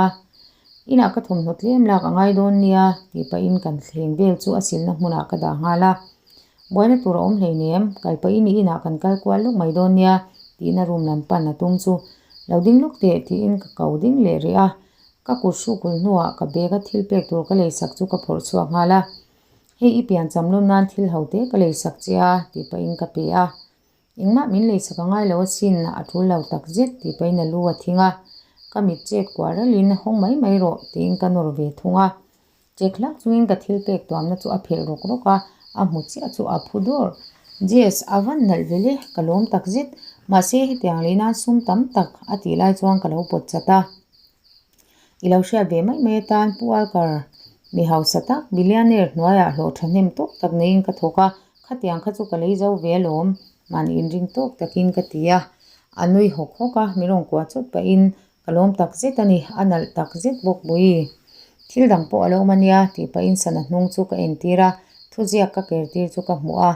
Inah ka thawmhnaw tlem lak a ngai dawn nia, tih pahin kan thleng vel chu a silna hmunah ka dah nghal a. Buaina tur a awm hleinem, kal pahin i inah kan kal kual lawk mai dawn nia, tiin a room lam pan a tum chu. Lo ding lawk teh, tiin ka ko ding leh rih a. Ka kut hrukul hnuah ka bag a thil pek tur ka leisak chu ka phawrh chhuak nghal a. Hei i piancham lawm nan thil ho te ka leisak che a, tih pahin ka pe a. Engmah min leisak a ngai lo asin, a tul lo tak zet tih pahin a lu a thing a. Ka mit chet kuah ralin hawng mai mai rawh tiin ka nawr ve thung a. Chek hlak chungin ka thil pek tuamna chu a phelh rawk rawk a, a hmu chiah chu a phu dawr. Jess, a van nalh ve le, ka lawm tak zet. Mahse hetiang lei nan sum tam tak a tih lai chuan ka lo pawt chat a. I lo hriat ve mai mai atan Pu Alkar mi hausa tak, billionaire hnuaiah hlawh thahnem tawk tak neiin ka thawk a, khatiang kha chu ka lei zo ve alawm, mahni inring tawk takin ka ti a. A nui hawk hawk a, mi rawn kuah chawt pahin ka lawm tak zet a ni, a nalh tak zet bawk Bui. Thil dang pawh a lo awm a nia tih pahin sana hnung chu ka entir a, thuziak ka ker tir chu ka hmuh a.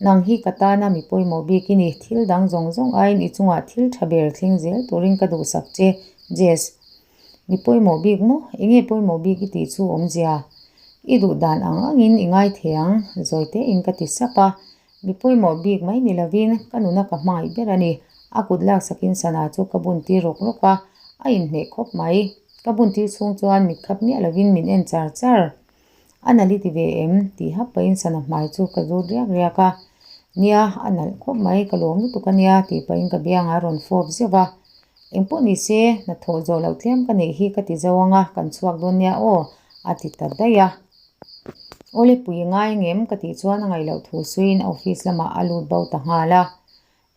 Nang hi ka tana mi pawimawh bik i ni, thil dang zawng zawng aiin i chungah thil tha ber thleng zel turin ka duhsak che, Jess. Mi pawimawh bik maw? Enge pawimawh bik i tih chu awmzia? I duh dan ang angin i ngai thei ang, zawi tein ka ti sap a. Mi pawimawh bik mai ni lovin ka nuna ka hmangaih ber a ni. A kut laksakin sana chu ka bun tir rawk rawk a, a inhmeh khawp mai. Ka bun tir chhung chuan mitkhap miah lovin min en char char. A nalh i ti ve em? tih hap pahin sana hmai chu ka zut riak riak a. Nia, a nalh khawp mai, ka lawm lutuk a nia tih pahin ka biangah a rawn fawp zeuh a. Engpawh ni se, hnathawh zawh loh tlem ka neih hi ka ti zo ang a, kan chhuak dawn nia aw, a ti ta daih a. Awle pui i ngai ang em? ka tih chuan a ngaih loh thu suiin a office lamah a lut bo ta nghal a.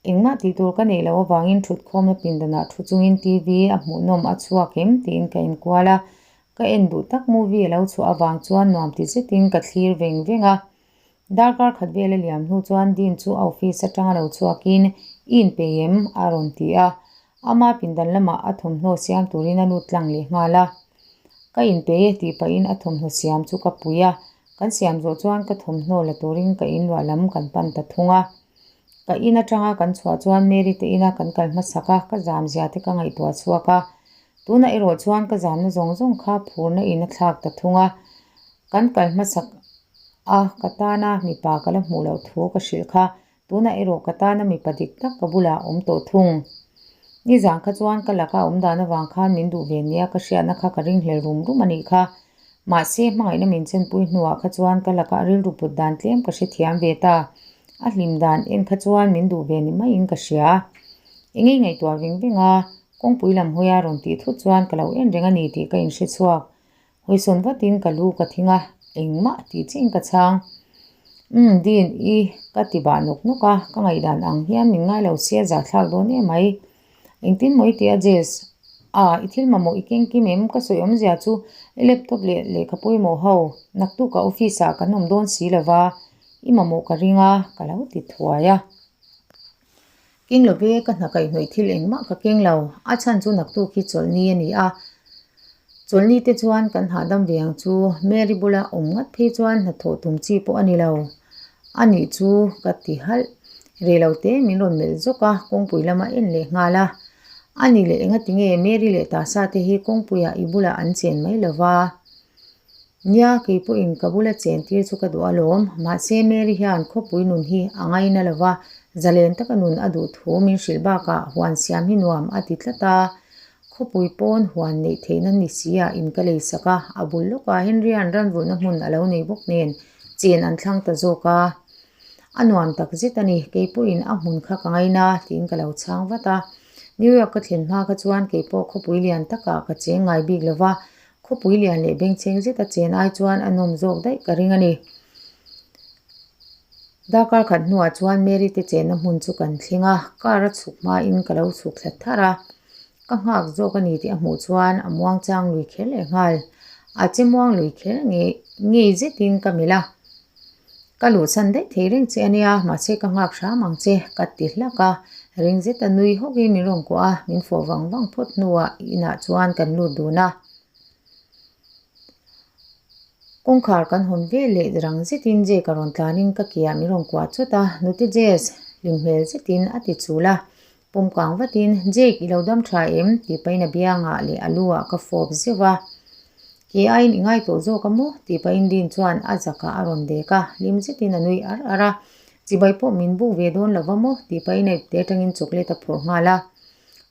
Engmah tih tur ka neih loh avangin thutkhawmna pindanah thu chungin TV a hmuhnawm a chhuak em tiin ka inkual a, ka en duh tak movie a lo chhuah avang chuan nuam ti zetin ka thlir veng veng a. Darkar khat vel a liam hnu chuan Dean chu a office atanga lo chhuakin i inpei em? a rawn ti a, ama pindan lamah a thawmhnaw siam turin a lut tlang leh nghal a. Ka inpei e tih pahin a thawmhnaw siam chu ka pui a, kan siam zawh chuan ka thawmhnaw la turin ka inluah lam kan pan ta thung a. Ka in atanga kan chhuah chuan Mary te ina kan kal hmasak a, ka zam zia te ka ngaihtuah chhuak a. Tunah erawh chuan ka zamna zawng zawng kha phurna in a thlak ta thung a. Kan kal hmasak a, ka tana mipa ka la hmuh loh thu ka hrilh kha. Tunah erawh ka tana mipa dik tak ka bulah a awm tawh thung. Nizan kha chuan ka laka awm dan avang khan min duh ve nia ka hriatna kha ka ringhlel rum rum a nih kha. Mahse, hmangaihna min chenpui hnuah kha chuan ka lakah rilru put dan tlem ka hrethiam ve ta. A hlim dan en kha chuan min duh ve ni maiin ka hria. Eng ei ngaihtuah veng veng a, kawngpui lam hawia rawn tih thut chuan ka lo en reng a ni tih ka inhre chhuak. Hawisawn vatin ka lu ka thing a, engmah tih chiin ka chhang. Umm, Dean, i ka ti bah nawk nawk a, ka ngaihdan ang hian min ngai lo sia zahthlak dawn em mai. Engtin maw i ti a Jess? A, i thil mamawh i keng kim em? Ka sawi awmzia chu i laptop leh lehkha pawimawh ho naktukah office ah kan awm dawn si lo va, i mamawh ka ring a, ka lo ti thuai a. Keng lo ve, ka hna kaihhnawih thil engmah ka keng lo. A chhan chu naktuk hi chawlhni a ni a. Chawlhni te chuan kan hahdam ve ang chu. Mary bula awm ngat phei chuan hnathawh tum chi pawh a ni lo. A nih chu ka ti halh. Rei lo te min rawn melh zawk a, kawngpui lama en leh nghal a. A ni leh engati nge Mary leh Tasa te hi kawngpuiah i bulah an chen mai lo va? Nia, kei pawhin ka bula chen tir chu ka duh alawm. Mahse Mary hian khawpui nun hi a ngaina lo va, zalen taka nun a duh thu min hrilh bakah huan siam hi nuam a ti tlat a. Khawpui pawn huan neih theihna ni si ah in ka lei sak a, a bul lawkah Henry-a'n ranvulhna hmun a lo nei bawk nen chen an thlang ta zawk a. A nuam tak zet a ni, kei pawhin a hmun kha ka ngaina tiin ka lo chhang vat a. New York ka thlen hma kha chuan kei pawh khawpui lian takah ka cheng ngai bik lo va, khawpui lian leh bengchheng zeta chen ai chuan a nawm zawk daih ka ring a ni. Darkar khat hnuah chuan Mary te chenna hmun chu kan thleng a, car a chhuk hmain ka lo chhuk thla thar a. Ka nghak zawk a ni tih a hmuh chuan a muang chang lui kher leh nghal. A che muang lui kher ngei ngei zetin ka melh a. Ka luhsan daih thei reng che a nia, mahse ka nghak hram ang che, ka ti hlak a. Ring zeta nui hawkin min rawn kuah a, min fawh vang vang phawt hnuah inah chuan kan lut dun a. Kawngkhar kan hawn vel leh rang zetin Jake a rawn tlanin ka keah min rawn kuah chawt a, Nute Jess, hlim hmel zetin a ti chul a. Pawm kang vatin, Jake, i lo dam tha em? tih pahin a biangah leh a lu ah ka fawp zeuh a. Ke aiin i ngai tawh zawk a maw? tih pahin Dean chuan a zakah a rawn dek a, hlim zetin a nui ar ar a. Chibai pawh min buk ve dawn lo va maw? tih pahin a ipte atangin chocolate a phawrh nghal a.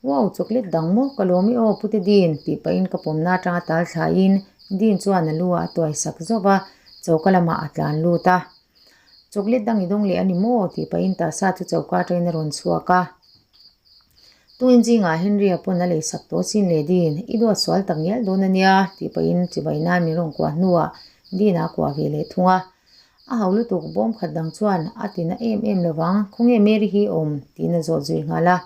Wow, chocolate dang maw? Ka lawm i aw, Pute Dean, tih pahin ka pawmna atanga tal thlaiin Dean chuan a lu ah a tuai sak zauh a, choka lamah a tlan lut a. Chocolate dang i dawng leh a ni maw? tih pahin tasa chu choka atangin a rawn chhuak a. Tuin zingah Henry-a pawn a leisak tawh sin le Dean, i duat sual tak ngial dawn a nia, tih pahin chibai nan min rawn kuah hnuah Dean-a a kuah ve leh thung a. A hau lutuk bawm khat dang chuan a ti na em em lovang, khawnge Mary hi awm? tiin a zawt zui nghal a.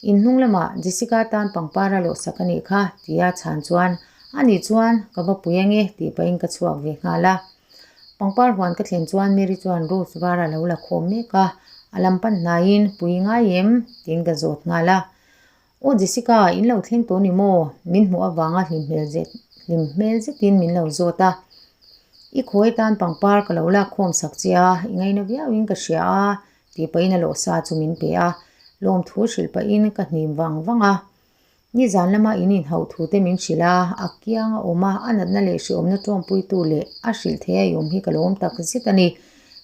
In hnung lamah Jessica tan pangpar a lawhsak a nih kha, tia chhan chuan, A nih chuan ka va pui ange, tih pahin ka chhuak ve nghal a. Pangpar huan ka thlen chuan Mary chuan rose var a lo la khawm mek a, a lam pan hnaiin, Pui ngai em? tiin ka zawt nghal a. Aw Jessica, in lo thleng tawh ni maw? Min hmuh avanga hlim hmel zet hlim hmel zetin min lo zawt a. I khawi tan pangpar ka lo lak khawm sak che a, i ngaina viauin ka hria a, tih pahin a lawhsa chu min pe a. Lawmthu hrilh pahin ka hnim vang vang a. Nizan lama in inhauh thu te min hrilh a, a kiang a awm a, a natna leh hrehawmna tawngpuitu leh a hrilh thei a i awm hi ka lawm tak zet a ni.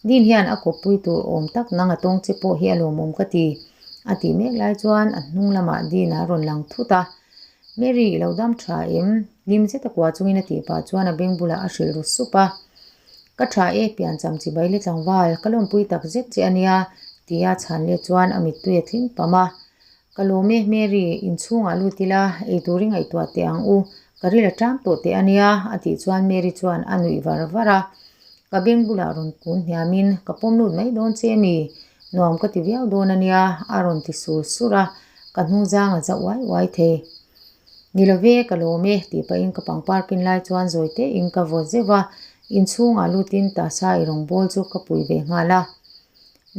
Din hian a kawppui tur awm tak nang a tawng che pawh hi a lawmawm ka ti. A tih mek lai chuan a hnung lamah Din a rawn lang thut a. Mary i lo dam tha em? Hlim zet a kua chungin a tih pah chuan a beng bulah a hrilh ru sup a. Ka tha e, piancham chibai le tlangval, ka lawmpui tak zet che a nia, tia chhan let chuan a mittui a tling pam a. Ka lawm e, Mary, inchhungah lut ila, ei tur i ngaihtuah teh ang u, ka ril a ṭam tawh teh a nia, a tih chuan Mary chuan a nuih var var a. Ka beng bulah rawn kun hniamin, Ka pawm lut mai dawn che mi? Nuam ka ti viau dawn a nia, a rawn ti sur sur a, ka hnungzang a za uai uai thei. Ni lo ve, ka lawm e, tih pahin ka pangpar kin lai chuan zawi tein ka vaw zeuh a, inchhungah lutin tasa i rawngbâwl chu ka pui ve nghal a.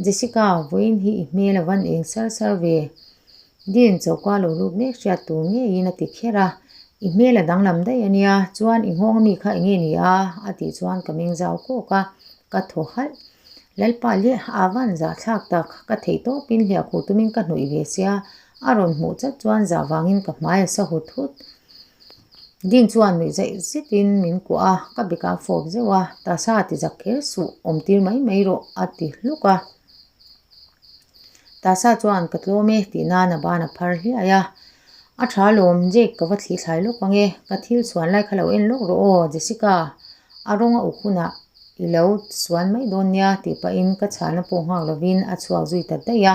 Jessica, vawiin hi i hmel a van eng sar sar ve. Dean choka lo lut mek hriat tur ngeiin a ti kher a, I hmel a danglam daih a nia, chuan i nghawng ami kha enge ni a? a tih chuan ka meng zau kawk a, ka thaw halh. Lalpa leh a van zahthlak tak, ka theih tawpin hliahkhuh tumin ka hnawih ve sia, a rawn hmuh chat chuan zah vangin ka hmai a sa hut hut. Dean chuan nuih zaih zetin min kuah a, ka beka a fawp zeuh a, Tasa ti zak kher suh, awm tir mai mai rawh a ti hluk a. Tasa chuan ka tlawm e tih nan a ban a phar hliai a, A tha lawm, Jake ka va thli thlai lawk ang e, ka thil chhuan lai kha lo en lawk rawh aw, Jessica, a rawng a uk hunah i lo suan mai dawn nia tih pahin ka chhana pawh nghak lovin a chhuak zui ta daih a.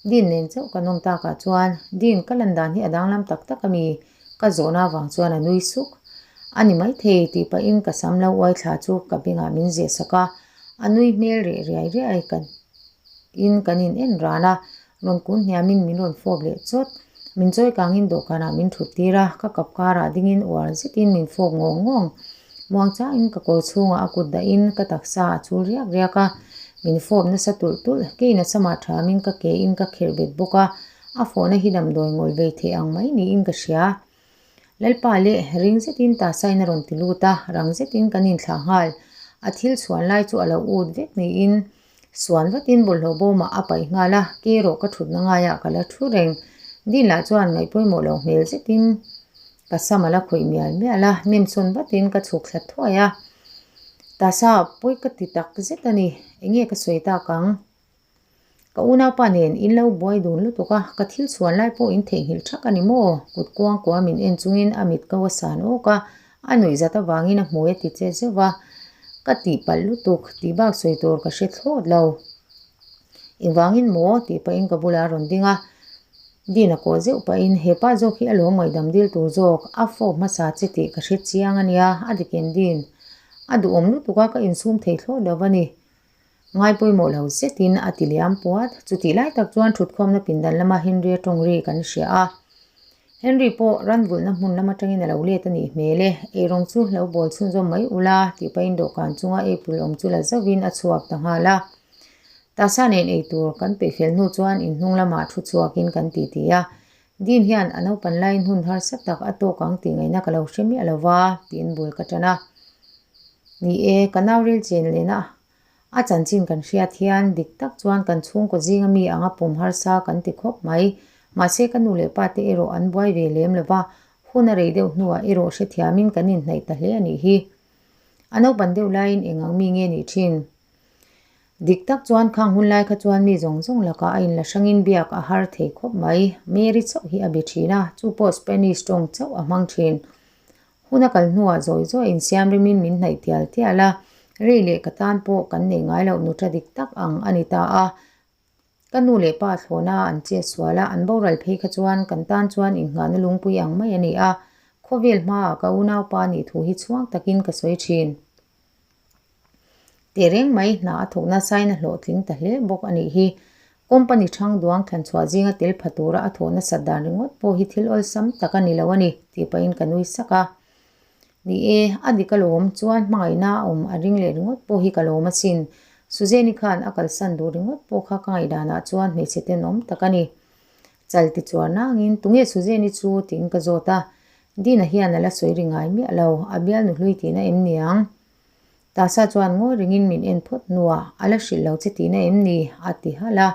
Dean nen chauh kan awm takah chuan, Dean, ka lan dan hi a danglam tak tak a mi? Ka zawhna avang chuan a nui suk. A ni maithei tih pahin ka sam lo uai thla chu ka bengah min zeh sak a, a nui hmel reh riai riai kan in kan in en ran a, rawn kun hniamin min rawn fawp leh chawt. Min chawi kangin dawhkanah min thut tir a, ka kap karah dingin uar zetin min fawk ngawng ngawng. Muangchangin ka kawr chhungah a kut dahin ka taksa a chul riak riak a, min fawp nasa tulh tulh. Kein a samah thamin ka ke in ka kherh bet bawk a, a fawhna hi damdawi ngawl vei theih ang mai niin ka hria. Lalpa leh ring zetin Tasain a rawn ti lut a, rang zetin kan inthlah nghal. A thil chhuan lai chu a lo ut vek niin Suan vatin bawlhhlawh bawmah a paih nghal a, ke erawh ka thutna ngaiah ka la thu reng. Din lah chuan ngaihpawimawh loh hmel zetin ka sam a la khawih mial mial a, nemsawn vatin ka chhuk thla thuai a. Tasa pawi ka ti tak zet a ni, enge ka sawi tak ang? Ka unaupa nen in lo buai dun lutuk a, ka thil chhuan lai pawh in theihnghilh thak a ni maw? Kut kuang kua min en chungin a mit ko a san awk a, A nuih zat avangin a hmui a ti che zeuh a, Ka tihpalh lutuk tih bak sawi tur ka hre thlawt lo. Engvangin maw? tih pahin ka bulah a rawn ding a. Din a kawh zeuh pahin, He pa zawk hi a lawm ngaihdam dil tur zawk, a fawp hmasa che tih ka hre chiang a nia, a dik em Din? A duhawm lutuk a, ka insum thei thlawt lo va ni. Ngai pawimawh lo zetin a ti liam puat. Chutih lai tak chuan thutkhawmna pindan lama Henry-a tawng ri kan hria a. Henry pawh ran vulhna hmun lam atangin a lo let a nih hmel e. Eirawng chu lo bawl chhunzawm mai ula tih pahin dawhkan chunga apple awm chu la zauhin a chhuak ta nghal a. Tasa nen eitur kan peih fel hnu chuan inhnung lamah thu chhuakin kan titi a. Dean hian a naupan laiin hun harsa tak a tawk ang tih ngaihna ka lo hre miah lo va tiin bul ka tan a. Ni e, ka nau ril chen lehna a chanchin kan hriat hian dik tak chuan kan chhungkaw zinga mi anga pawm harsa kan ti khawp mai. Mahse ka nu leh pa te erawh an buai ve lem lo va, hun a rei deuh hnuah erawh hrethiamin kan inhnaih ta hle a nih hi. A naupan deuh laiin eng ang mi nge nih thin? Dik tak chuan khang hun lai kha chuan mi zawng zawng lakah a inla hrangin biak a har thei khawp mai. Mary chauh hi a be thin a, chu pawh Spanish tawng chauh a hmang thin. Hun a kal hnuah zawi zawi insiam rimin min hnaih tial tial a, rei leh ka tan pawh kan neih ngai loh nuṭa dik tak ang a ni ta a. Ka nu leh pa thlawhna an che sual a, an boral phei kha chuan kan tan chuan inngahna lungpui ang mai a ni a, khawvel hmaah ka unaupa nih thu hi chhuang takin ka sawi thin. Tehreng mai hna a thawk nasain a hlawhtling ta hle bawk a nih hi. Company ṭhang duang thlanchhuah zinga tel pha tura a thawh nasat dan ringawt pawh hi thil awlsam tak a ni lo a ni, tih pahin ka nui sak a. Ni e, a dik alawm, chuan hmangaihna a awm a ring leh ringawt pawh hi ka lawm asin. Suzanne-i khan a kalsan duh ringawt pawh kha ka ngaihdanah chuan hmeichhe tenawm tak a ni. Chal ti chuar nangin, Tunge Suzanne-i chu? tiin ka zawt a. Dina hian a la sawi ri ngai miah lo, a bialnu hlui tihna em niang? Tasa chuan ngawi ringin min en phawt hnuah, A la hrilh lo che tihna em ni? a ti halh a,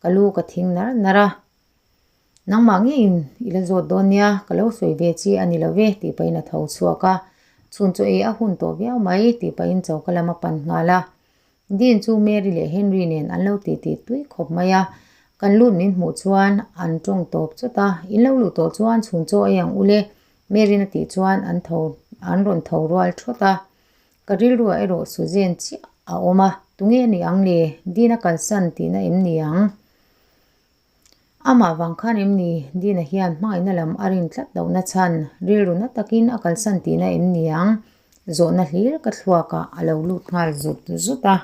ka lu ka thing nar nar a. Nangmah ngeiin i la zawt dawn nia, ka lo sawi ve chi a ni lo ve tih pahin a tho chhuak a. Chhun chaw ei a hun tawh viau mai tih pahin choka lam a pan nghal a. Dean chu Mary leh Henry nen an lo titi tui khawp mai a, kan lut min hmuh chuan an tawng tawp chawt a, in lo luh tawh chuan chhun chaw ei ang ule Mary'n a tih chuan an tho an rawn tho rual thawt a, ka rilruah erawh Suzanne chiah a awm a, tunge a nih ang le? Dean a kalsan tihna em ni ang? Amah vang khan em ni? Dina hian hmangaihna lam a rin tlat lohna chhan rilru na takin a kalsan tihna em ni ang? Zawhna hlir ka thluakah a lo lut nghal zut zut a.